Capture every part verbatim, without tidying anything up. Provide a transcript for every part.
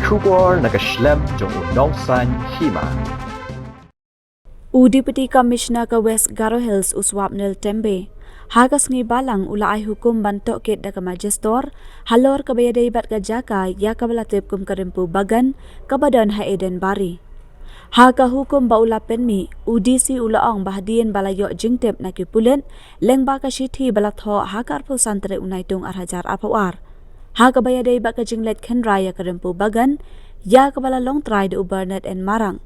Khubor na ka shlem jong u Nongsaiñ Hima. U Deputy Commissioner ka West Garo Hills u Swapnil Tembe ha ka sngi Balang u la ai hukum ban tohkit da ka Magistrate halor kaba ïadei bad ka jaka ïa kaba la tip kum ka Rympu Bagan kaba don ha Eden Bari. Ha ka hukum ba u la pynmih, u D C u la ong ba hadien ba la ïoh jingtip na ki pulit lyngba ka shithi ba la thoh ha ka arphew san tarik u Naitung ar hajar arphew ar ha kaba ïadei bad ka jingleit khynra ïa ka Rympu Bagan ïa kaba la long trai da u Bernard N Marak,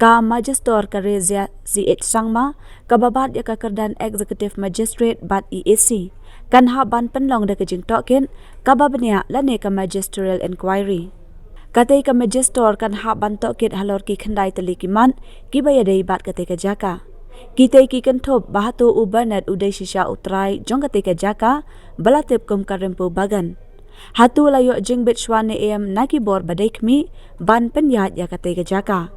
ka Magistrate ka Rezia C H Sangma kaba bat ïa ka kyrdan Executive Magistrate bad E A C kan hap ban pynlong da ka jingtohkit kaba bniah lane ka Magisterial Inquiry. Katei ka Magistrate kan hap ban tohkit halor ki khyndai tylli ki mat kiba ïadei bad katei ka jaka. Kitei ki kynthup ba hato u Bernard u dei shisha u trai jong katei ka jaka ba la tip kum ka Rympu Bagan. Hato la ïoh jingbit shuwa ne em na ki bor ba dei khmih ban pynïaid ïa katei ka jaka.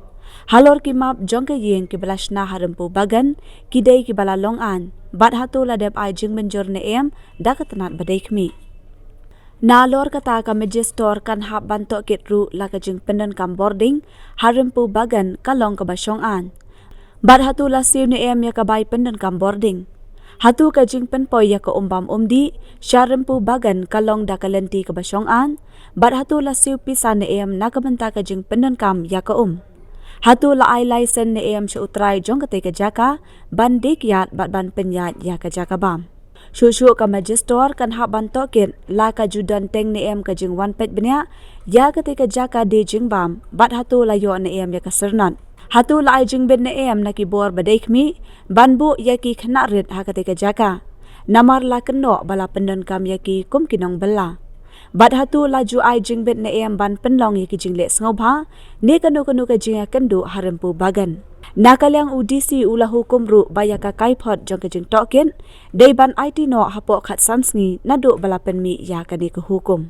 Halor ki map jong ka ïing kiba la shna ha Rympu Bagan, ki dei kiba la long aiñ, bad hato la dep ai jingmynjur ne em da ka tnat ba dei khmih. Nalor kata ka Magistrate kan hap ban tohkit ruh la ka jingpyndonkam bording ha Rympu Bagan ka long kaba shong aiñ. Bad hato la siew ne em ïa ka bai pyndonkam bording. Hato ka jingpynpoi ïa ka um bam um dih sha Rympu Bagan ka long da ka lynti kaba shong aiñ. Bad hato la siew pisa ne em na ka bynta ka jingpyndonkam ïa ka um. Hato la ai laisen ne em sha u trai jong katei ka jaka ban die kyiad bad ban pynïaid ïa ka jaka bam. Shuh shuh ka Magistrate kan hap ban tohkit la ka ju don teng ne em ka jingwan peit bniah ïa katei ka jaka die jingbam bad hato la ïoh ne em ïa ka syrnot. Hato la ai jingbit ne em na ki bor ba dei khmih ban buh ïa ki khynnah rit ha katei ka jaka. Namar la kynnoh ba la pyndonkam ïa ki kum ki nongbylla. Bad hato la ju ai jingbit ne em ban pynlong ïa ki jingleh sngewbha ne kano kano ka jingïakynduh ha Rympu Bagan. Na ka liang u D C u la hukum ruh ba ïa ka kaiphod jong ka jingtohkit dei ban aiti noh hapoh khatsan sngi naduh ba la pynmih ïa kane ka hukum.